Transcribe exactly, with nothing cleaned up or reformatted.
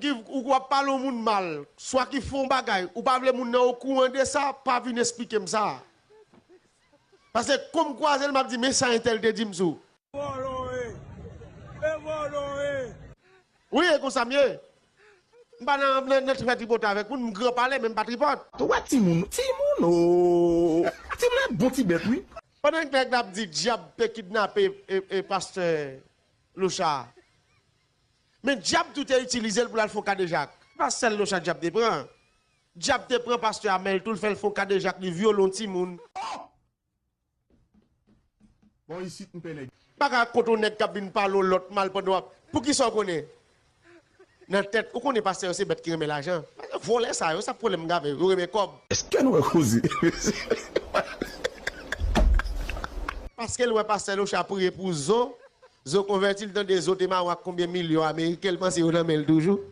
Ki ou w ap pale yon moun mal, swa ki fè yon bagay, ou pa vle moun nan okouran de sa, pa vin esplike m sa. Paske kon m kwaze l, m ap di, men sa entèl te di m sou. Vòlò e. E vòlò e. Wi, e konsa m ye. M pa nan, nan, nan fè tripotay avèk moun, m gran pale, men m pa tripot. Ou wè timoun, timoun, o. Timoun e bon ti bèt, wi. Pandan nèg la ap di dyab te kidnape e, e pastè Locha. Men dyab tou te itilize l pou l al fè yon kadejak. Pa sèl Locha dyab te pran. Dyab te pran pastè Amèl tou, l fè l fè yon kadejak, li vyole yon timoun. Bon, isit m pè nèg. Pa ka kote yon nèg k ap vin pale yon lòt mal pandan w ap. Poukisa w konnen? Nan tèt, ou konnen pastè yo se bèt ki renmen lajan. Vòlè sa yo, sa pwoblèm m gen avè yo, yo renmen kòb. Èske nou wè koze? Paske l wè pastè Locha priye pou zo, zo konvèti, l tande zo te mawon ak konbyen milyon ameriken, l panse yo nan men l toujou.